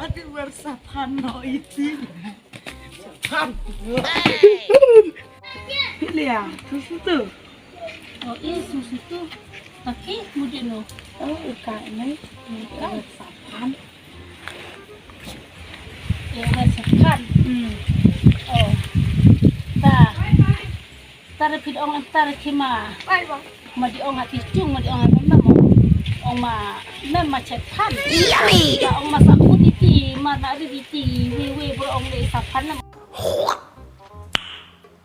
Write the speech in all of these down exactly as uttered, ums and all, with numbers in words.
Aduh, wer saphan no iti. Saphan. Lia, susu tu. Oh, eh, susu tu. Okey, mudah no. Oh, ikan ni. Ikan saphan. Eh, wer saphan. Hmm. Oh. Ta. Tara phi ong em tara ki ma. Bye, bye. Ma di ong ha ti chung, ma di ong ha mem, mem ong. Ong ma mem ma chet phan. Yummy! Ta ong ma sa u di ti, ma na ri di ti, wi wi bro ong le sa phan na.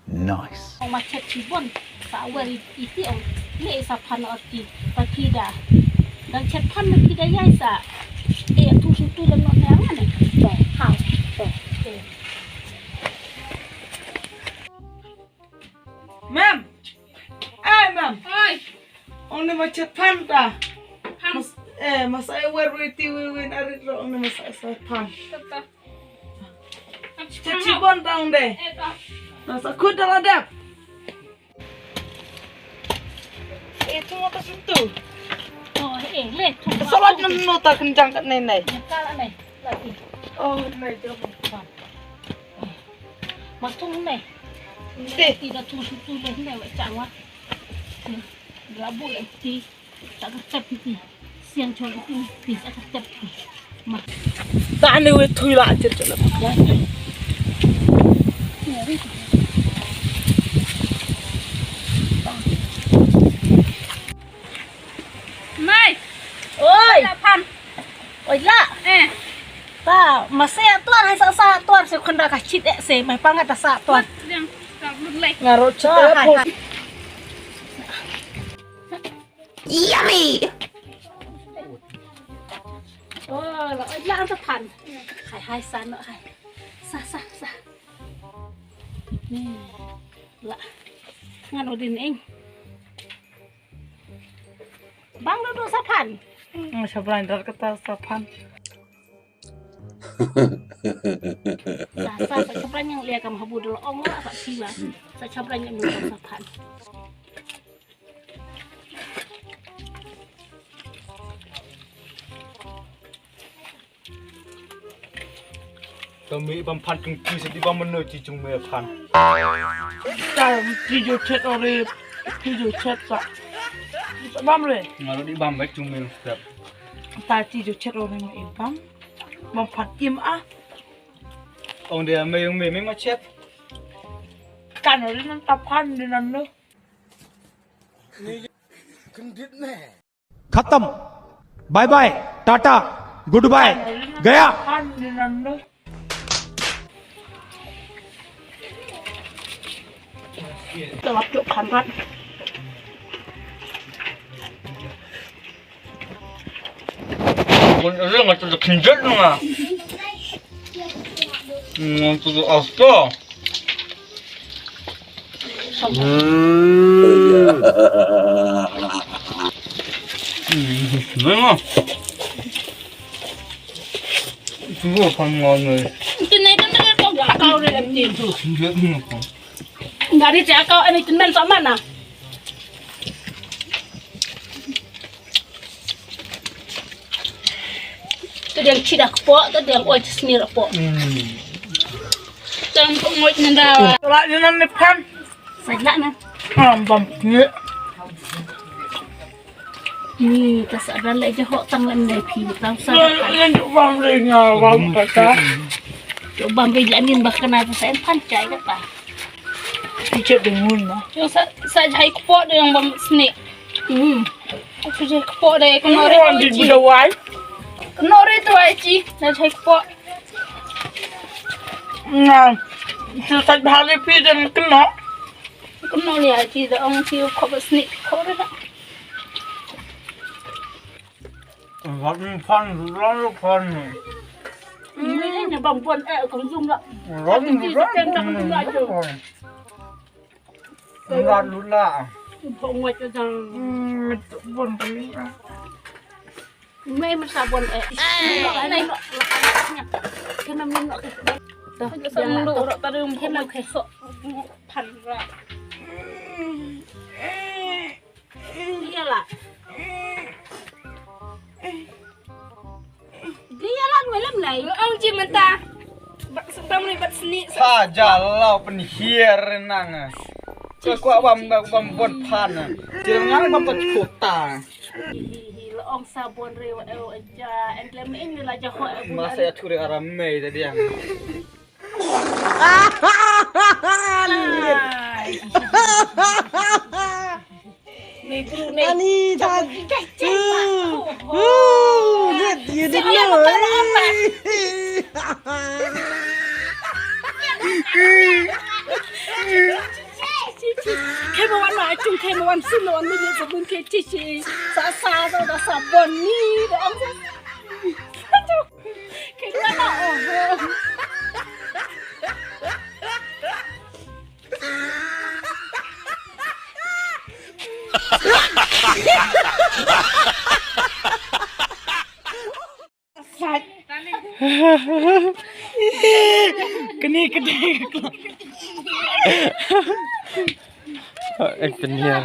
Nice. Ong ma chet ki bon, sa wer i ti ong le sa phan o ti, ta ki da. Dan chet phan na ki da yai sa. Eh, tu su tu lem no ne ang ne. Bye. Hao. Bye. Eh. Mem. Eh, mem. Oi. Ong ne ma chet phan ta. Phan. Mas, eh, mas ai wer wer ti wer wer arit ro ong ne ma sa sa phan. Tata. Chet chi bon ta ong de. Eh, ta. Na sa khut da la dep. Eh, tu apa sentu? Oh, eh, le tu. Salat nang no ta kenjang kat nei nei. Ya, kala nei. Lagi. Oh, nei jom. Mas tung ne. Ti. Ti da tu tu le ne wa chang wa. Rabu le ti. Tak kecap ti. Siang chol ti. Ti tak kecap ti. Ma. Ta ne we thui la chet chet la. Ya. Mai. Oi. La phan. Oi la. Eh. Ta, ma se tuar hai sa sa tuar se khun ra ka chit eh se mai pang ta sa tuar. Yang ka lut lai. Ngaro chit eh pho. Yummy. Oh, la oi la ta phan. Hai hai sa no hai. Sa sa sa. Ni. La. Ngaro din eng. Bang duduk saphan. Hmm, saphan dar kata saphan. Sa sa sa saphan yang lia kam habu dulu ong la sa sila. Sa saphan yang duduk saphan. Tao me bam phan keng ki sa di bam mano chi chung me phan. Ta chi jo chet ore, chi jo chet sa. Sa bam re. Ngaro di bam bek chung me step. Ta chi jo chet ore me bam. Bam phan im ah. Ong de me yung me me ma chet. Kan ore nan ta phan de nan no. Khatam. Bye bye. Tata. Goodbye. Gaya. Kon ere nga tu kinjat nga. Nga tu asta. Dari cakap ini teman sama nah. Tu dia cida kepok, tu dia oi sendiri kepok. Tang kok ngot nenda. Lak ni nan ni phan. Sajak na. Am bam ni. Ni ta sa dan le je hok tang le ndai phi tang sa. Ni bam le nga bam kata. Bam be la nin ba kana ta sa en phan chai kata. Ti chet de ngun na. Yung sa sa jai kepok de yang bam sni. Hmm. Sa jai kepok de kena re tu ai chi. Kena re tu ai chi. Sa jai kepok. Nga. Sa sa bhale pi de kena. Kena ni ai chi de ong chi kepok sni kepok re. Rat ni phan, rat ni phan ni. Ni ni bang pon eh kong jung la. Rat ni phan. Rat lula. Bang ngot jang. Hmm, pon kali. Mai masa pon eh. Nai no. Kena min no. Dah. Sa ndu rak tadi um kena ke. Phan ra. Ïa la. Dia lah ngai lam lai. Ong ji mynta. Bad sentang ni bad seni. Ha jalo penhiar nang. Ko ko bam bam bon pan. Jil ngang bam pat kota. Hi hi hi, la ong sabon re wa ew aja. En lem in la jaho. Masa ya turi aramai tadi yang. Ani ta. Lit you didn't know. Khe ba wan ma chung khe ba wan sim wan ni ni sabun khe chi chi sa sa sa da sabon ni da ong sa. Khe ba na ong. Kani kani. Ek penyiar.